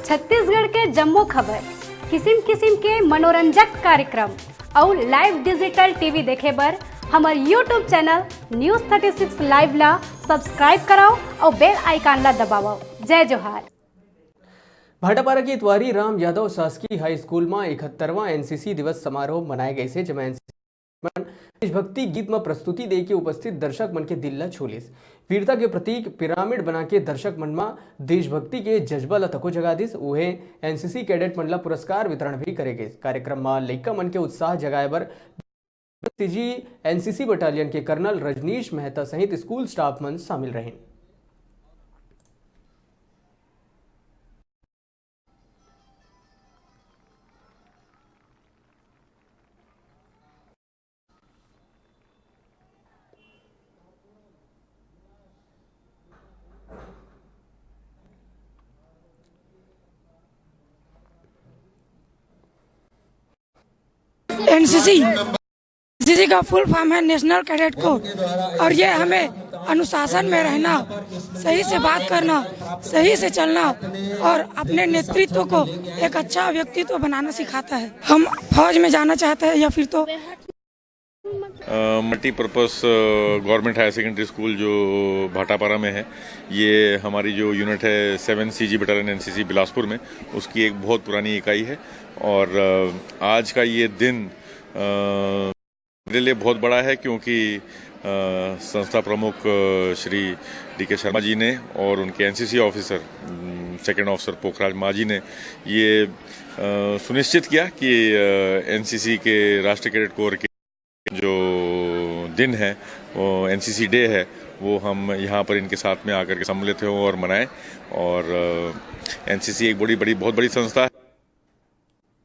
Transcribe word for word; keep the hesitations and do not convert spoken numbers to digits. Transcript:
छत्तीसगढ़ के जम्मो खबर, किसिम किसिम के मनोरंजक कार्यक्रम अउ live digital T V देखे बर हमर YouTube channel News thirty six Live ला subscribe करव अउ bell icon ला दबावव। जय जोहार। भाटापारा के इतवारी राम यादव शासकीय हाई स्कूल म इकहत्तरवां N C C दिवस समारोह मनाए गइसे, जेमा N C C मन देशभक्ति गीत म प्रस्तुति दे के उपस्थित दर्शक मन के दिल ला छू लिस। वीरता के प्रतीक पिरामिड बना के दर्शक मन म देशभक्ति के जज्बा ला तको जगा दिस। उहे N C C cadet मन ला पुरस्कार वितरण भी करे गिस। कार्यक्रम म लइका मन के उत्साह जगाए बर C G N C C battalion के कर्नल रजनीश मेहता सहित स्कूल स्टाफ मन शामिल रहिन। N C C, N C C का full form है National Cadet Corps, और ये हमें अनुशासन में रहना, सही से बात करना, सही से चलना और अपने नेतृत्व को एक अच्छा व्यक्तित्व बनाना सिखाता है। हम फौज में जाना चाहते हैं या फिर तो multipurpose government higher secondary school जो भाटापारा में है, ये हमारी जो यूनिट है seven C G battalion N C C Bilaspur में, उसकी एक बहुत पुरानी इकाई है। और अ, आज का ये दिन अ, मेरे लिए बहुत बड़ा है, क्योंकि अ, संस्था प्रमुख अ, श्री D K शर्मा जी ने और उनके N C C officer, second officer Pokhraj माझी ने ये अ, सुनिश्चित किया कि N C C के राष्ट्रीय कैडेट कोर के जो दिन है, वो N C C डे है, वो हम यहाँ पर इनके साथ में आकर के सम्मिलित हों और मनाएं। और N C C एक बड़ी बड़ी बहुत बड़ी संस्था है।